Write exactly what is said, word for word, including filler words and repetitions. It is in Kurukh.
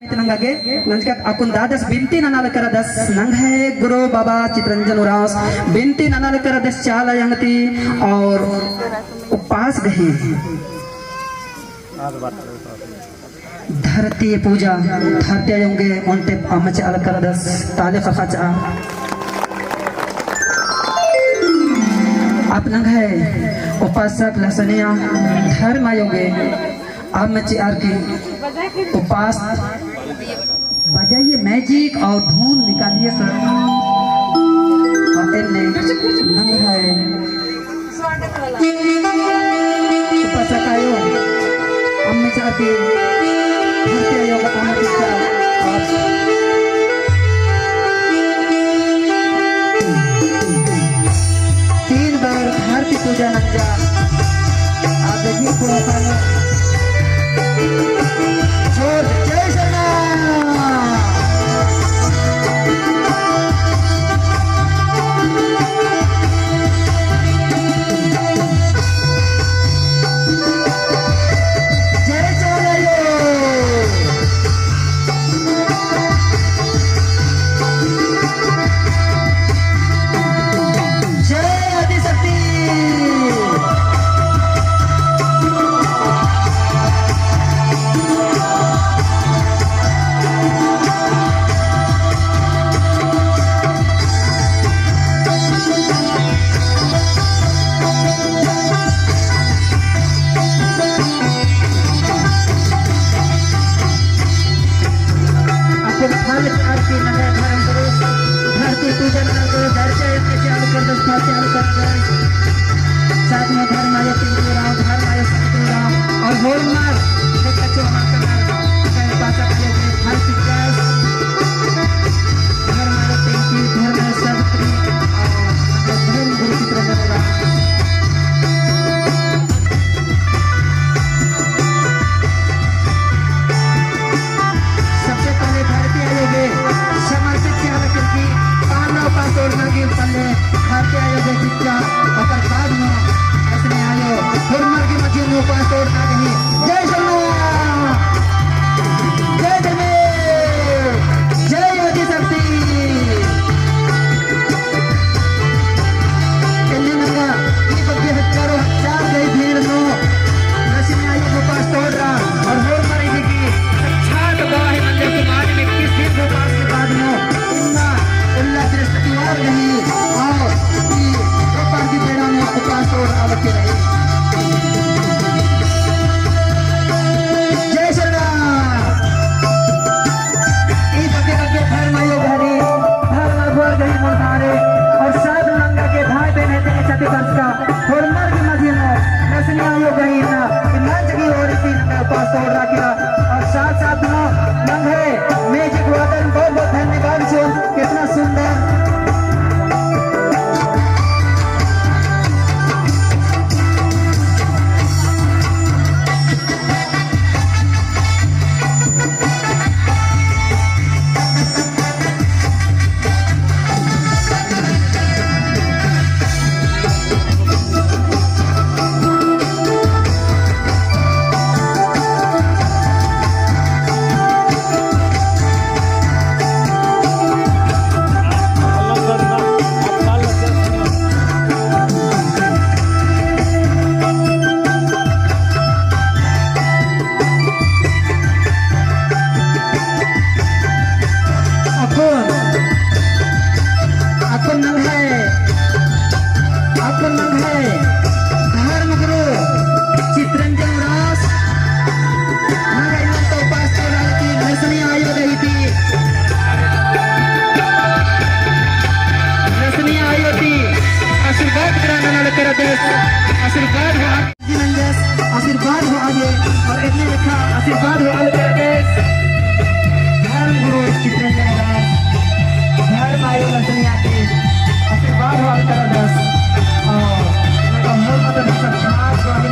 नंगा गे, नंजकत अक्कुन दादस बिनती नना लकरदस, नंग्है गुरु बाबा चितरंजन उराँवस बिनती नना लकरदस चाला अयंग ती और उपास गही धरती पूजा, धरती अयो गे ओन्टे अम्म चिआ लकरदस, ताले ख़क्खचा। आप नंग्है उपासक लसनिया धर्म अयो गे अम्म चिअर की उपास बजाइए, music और धुन निकालिए सर। और एन्ने नंग्है उपासक अयो, अम्म चिअर की धरती अयो गे अम्म चिच्चा। तीन बार धरती पूजा नंजा। आप देखिए कौन सा है। जोर, जय सरना। जय चाला अयो। जय आदिशक्ति। अक्कुन फल आरती नंग्है धर्म गुरु, धरती पूजन नंग्है गुरु, धरती आयो के चालू कर दस, फल चालू कर दस। साथ में धर्म आयो पिंटू राव, धर्म आयो सतगुरु राव, और होरमर, देखा चो हाँ करना, अगर पासा आयो के फल पिकास, धर्म आयो पिंटू, धर्म आयो सतगुरु, और धर्म गुरु की तरफ से सबसे पहले धरती आयो गे समर्पित किया लगी कि पांडव का तोड़ना के पहले धरती आयो गे चिच्चा, ओकर बाद में असने आयो, होरमर की मझी में उपास तोड़ना नहीं। जय सरना, जय धर्मेश, जय आदिशक्ति। एन्ने नंगा ई बग्गे हजारों हजार गही भीड़ नू लसनिया आयो उपास तोड़रा और होरमर इदी की साक्षात गवाही मंदिर समाज में इक्कीस दिन उपास के बाद नू इन्ना उल्ला बृहस्पतिवार गही और ई दोपहर की बेड़ा में उपास तोड़रा लगे रही। जय सरना। ई बग्गे बग्गे धर्म आयो गही, धर्म अगुवर गही मोधारे, और साधु नंगा के भाई बहन है तेरे छत्तीसगढ़ का, होरमर की मझी में, लसनिया आयो गही ना, कि मंच की ओर से नंगा उपास तोड़रा किया, और साथ साथ में नंग्है music वादन बहुत बहुत धन्यवाद सो, कितना सुंदर। अक्कुन, अक्कुन नंग्है, अक्कुन नंग्है धर्म गुरु चितरंजन उराँवस नंग्है इन्ना तो उपास तोड़रा की लसनिया आयो गही ती, लसनिया आयो ती आशीर्वाद ग्रहण नना लकरदस, आशीर्वाद हो। जी नंजस आशीर्वाद होआ गे और एन्ने लेखा आशीर्वाद होआ लगे। धर्म गुरु चितरंजन दास, धर्म आयो लसनिया ती आशीर्वाद होआ लगे। और नंगा होरमर ती साक्षात गवाही